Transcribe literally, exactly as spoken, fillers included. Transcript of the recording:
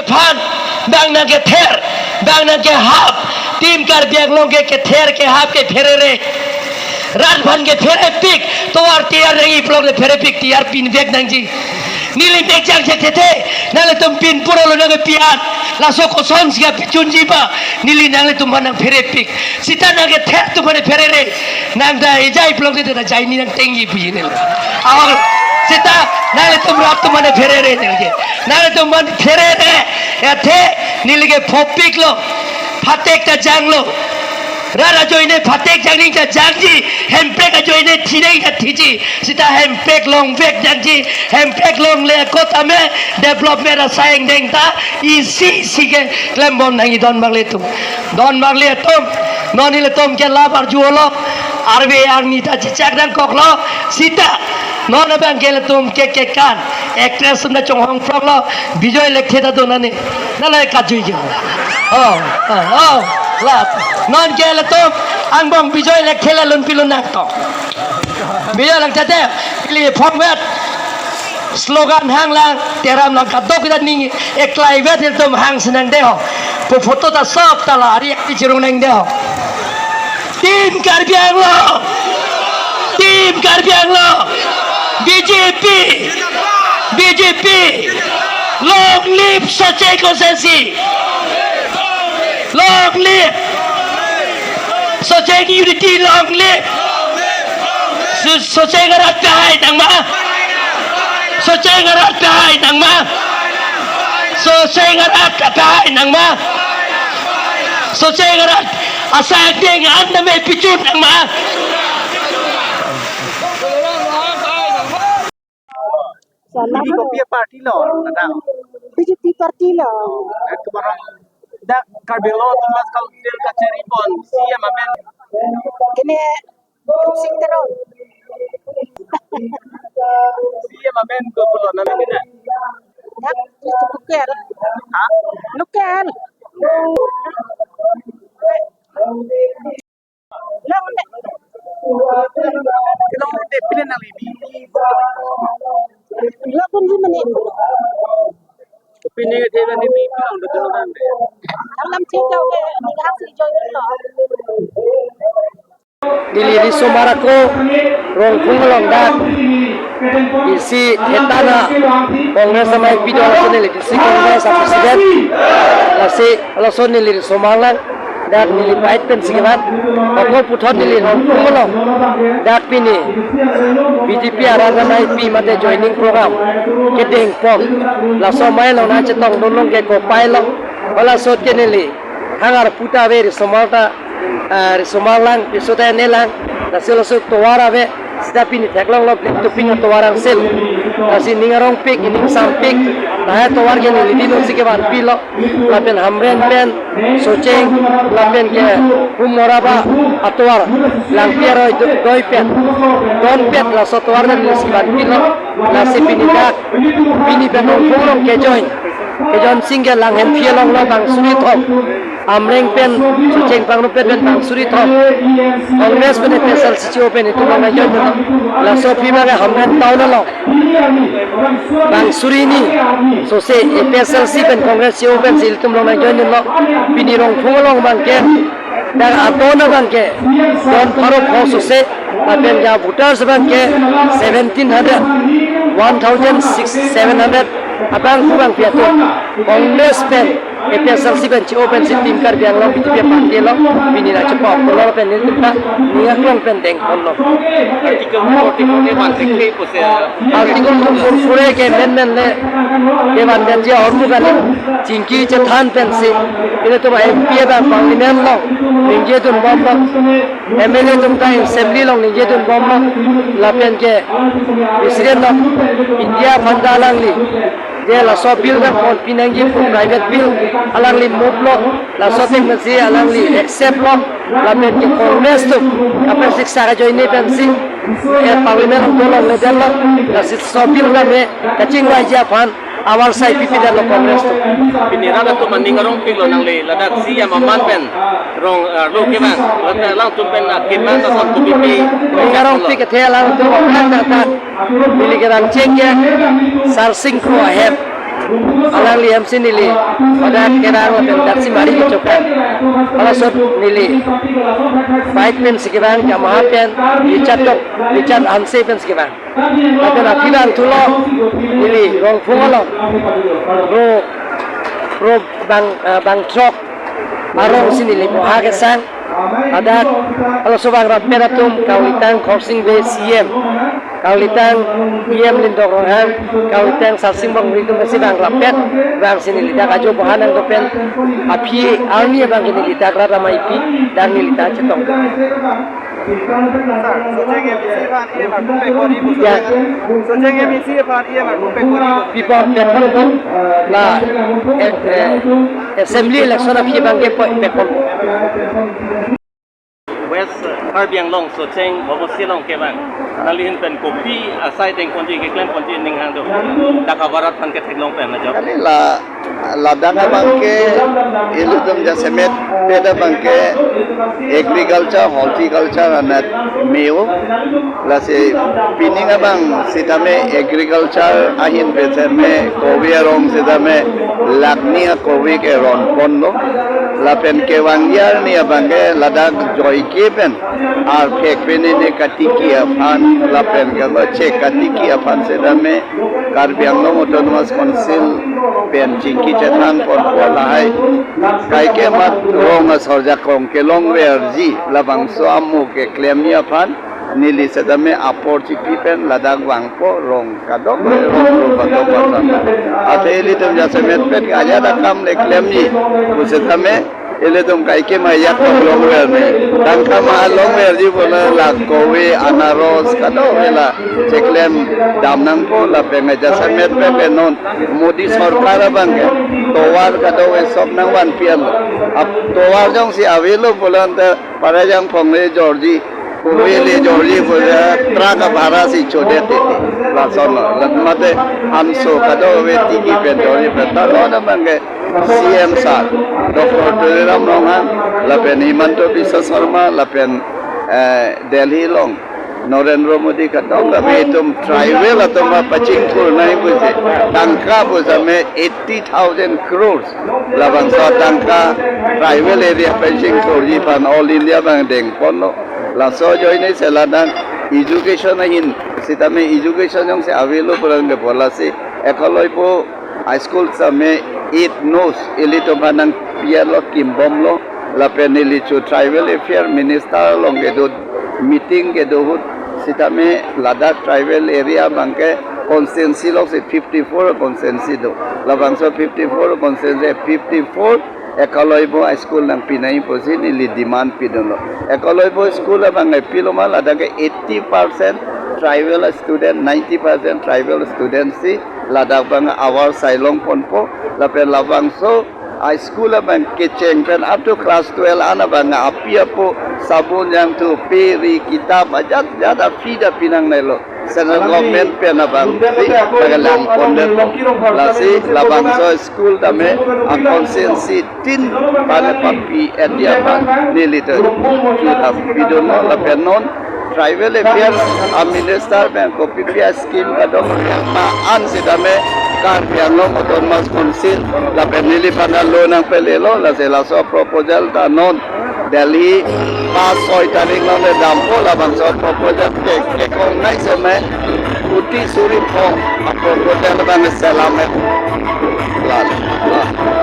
Phan, bang nangkether, bang nangkehap, Team Karbi Anglong ke kether kehap kepherere. Rat aphan kepherepik, tovar tiyar nangji pulote pherepik, tiyar pinvek nangji. Neli mek jangchek tete, nanglitum pin pura lo nangkepi-an, laso kosonsi kapachunji ba, neli nanglitum aphan nangpherepik. Sita nangkether atum aphan pherere. Nang ta ejai pulote ta jaini nangtengji puji neli. Ahok, sita nanglitum rat atum aphan pherere neli ke. Nanglitum aphan pherere. Athe neli ke phopiklo. Phatek ta janglo. Rat ajoine phatek jangning ta jangji. Hemprek ajoine thineng ta thiji. Sita hemprek longvek jangji. Hemprek longle ako tame development asai angdeng ta isi isi ke klembom nangji don marli atum. Don marli atum, non ilitum ke labar juolo, arve arni ta chechak nangkoklo, sita non abang ke ilitum ke kekan, actress atum ta chonghong proklo, Bijoy Lekthe ta do nani, nala kajui ke. Oh, oh, oh, la, non ke ilitum angbong Bijoy Lekthe la lun pilun nangkok. Bijoy Lekthe te, ili phongvet. Slogan hanglang, teram lang kadok kita ning eklai vet ilitum hangsi nangdeho. Pu photo ta sop ta la ari ari chirung nangdeho. Team Karbi Anglong. Team Karbi Anglong. B J P. B J P. Long live Socheng constituency. Long live Socheng unity, long live. Su-, Socheng arat kahai nangma. Socheng arat kahai nangma. Socheng arat kahai nangma. Socheng arat asai angdeng an tame pichun nangma. Salam. Ini kopi party lo, kadang. B J P party lo. Eh, kemarin dak Karbi Anglong Autonomous Council kachari pon, C M amen. Kene Sing Teron. C M amen ko pulo nama kita. Dak itu Luker. Ha? Luker. Long de. Long de pine nang libi. Long pun di mene. Pine de nang libi pine de dulu kan de. Alam cek jauh ke, ni hak si join lo. Neli risomar ako Rongphung along dak isi hetana Congress amei pido laso neli district Congress a president, lasi laso neli risomar lang. Dak neli pait pensi kevan. Ako puthot neli Rongphung along dak pini B J P arat amei pi mate joining program kedeng pon. Laso amei along nangchetong dunlong ke kopai lo. Halaso ke neli hangar puta ave risomar ta, ah, risomar lang, piso ta ne lang. Lasi laso tovar ave. Sita pini theklonglo, black topping atovar angsil. Lasi ning arongpik, ning sampik. Lahai tovar ke neli dino si kevan pilo. Lapen Hamren pen Socheng, lapen ke Humoraba atovar, Langpi aroi do-, doi pen, don pen laso tovar neli si van pilo. Lasi pini dak, pini pen Rongphung along kejoin, kejoin sing ke Langhemphi along lo bang suri thom. Amreng pen, Socheng Pangrum pen bang suri thom. Congress pen A P H L C C O pen itum nangjoin lo. Laso aphi abang ke Hamren town along bang suri ni. Sose A P H L C pen Congress C O pensi ilitum along nangjoin lo. Pini Rongphung along abang ke, dak adon abang ke don pharo pho sose. Lapen ke voters abang ke seventeen hundred, one thousand six, seven hundred abang pu abang pi atum. Congress pen A P H L C pen C O pensi Team Karbi Anglong B J P party lo. Pini nangchepok pulo pen nelitum ta ning aklong pen deng ponlo. Article forty-four A one section. Article forty-four A ke amendment le kevan detji ahormu kali. Chingki chethan pensi ilitum M P abang parliament along ningje dun bomlo. M L A atum ta assembly along ningje dun bomlo. Lapen ke president of India aphanta alangli je laso bill abang ponpi nangji pu private bill alangli move lo. Laso thek pensi alangli accept lo. Lapen ke Congress atum kaprek siksa kajoine pensi, eh, parliament along dolongledetlo. Lasi laso bill tame kachingvaiji aphan avarsai pipi detlo Congress atum. Pini rat atum aning arongpiklo nangli ladak C M amen pen rong, eh, lo kevang. Ladak alangtum pen, eh, kevang ta samtu pipi. Ning arongpik athe alangtum aphan ta ta. Neli kerang chek ke Sarsing Kro ahem. Alangli hem si neli pada kerang lapen daksi mari kechokang. Alasot neli fight pen si kevang, Yamaha pen Richard Tok, Richard Hanse pen si kevang. Lapen aphi vangthulo neli Rongphung along, pro, pro bang, eh, bang throk arong si neli boha kesang. Ladak halaso vangrap pen atum, karlitang Khorsing Bey C E M, karlitang E M Lindok Ronghang, karlitang Sarsing Bonghuri atum si vangrap pen vang si neli dak ajo boha nangdo pen aphi arni abang ke neli dak rat amei pi, dak neli dak chetong. Sir, Socheng M A C aphan E M arpek kori bu. Ya. Socheng M A C aphan E M arpek kori bu. Pi apot pekpon pon, la, eh, eh, assembly election aphi abang ke po-, pekpon pon. West Karbi Anglong Socheng Bobosi along kevang. Nangli ahin pen kopi asai dengponji, keklemponji ning hang do? Dak avarat aphan ketheklong pen ajo. Kali la, ladak abang ke ilitum jasemet peda abang ke agriculture, horticulture anat meo. Lasi pining abang sitame agriculture ahin pen sitame kove arong sitame lakh ni akove ke ron ponlo. Lapen kevangji arni abang ke ladak joike pen arphek pen ne katiki aphan lapen kangchek katiki aphan sitame Karbi Anglong Autonomous Council pen chingki chethan ponpo lahai. Kaike mat rong asor jakong kelongverji labangso amo keklemji aphan neli sitame apor chipi pen ladak vangpo, rong kadok, rong rong kadok pasang. Athe ilitum jasemet pen ajat akam le klemji pu sitame ilitum kaike ma yak longver ne. Tangka ma longverji pu la, la kove, anaros kadokave la cheklem dam nangpo. Lapen jasemet pen non Modi sorkar abang ke tovar kadokave sop nangvanpi-etlo. Ap tovar jongsi avelo pulote parajang phongle jorji, kove le jorji pulote truck abhara si chodet titi. Lasonlo. Lat mate hanso kadokave tiki pen jorji pen ta non abang ke C M sir, Doctor Tuliram Ronghang, lapen Himanta Biswa Sarma, lapen, eh, Delhi along Narendra Modi kadokave itum tribal atum aphan pachingthur nangji pusi tangka pu sitame eighty thousand crores. Labangso tangka tribal area pachingthurji aphan All India abang dengponlo. Laso ajoine si ladak education ahin sitame education jongsi avelo pulote bola si Eklavya High School sitame eight nos ilitum aphan nangpi-etlo, kimbomlo. Lapen neli chu tribal affair minister along kedo meeting kedo ahut sitame ladak tribal area abang ke constituency along si fifty-four constituency do. Labangso fifty-four constituency, fifty-four Eklavya High School nangpi nangji pusi neli demand pidunlo. Eklavya High School abang ke pilo ma, ladak ke eighty percent tribal student, ninety percent tribal student si ladak abang avar sai longponpo. Lapen labangso high school abang kecheng pen up to class twelve an abang api apo sabun jangthu, pe ri, kitap ajat jat a-free ta pinangnelo. Central government pen abang free ta langpondetlo. Lasi labangso school tame a-constituency tin aphan papi-etji aphan neli ta chu ta pidunlo. Lapen non tribal affairs a-minister pen kopi pi a-scheme kadokave ma an sitame Karbi Anglong Autonomous Council lapen neliphan ta lo nangpelelo. Lasi laso proposal ta non Delhi pas soi tarik along le dampo. Labangso proposal ke, kekongnai sitame kuti suri pho a-proposal abang selam et. La, la.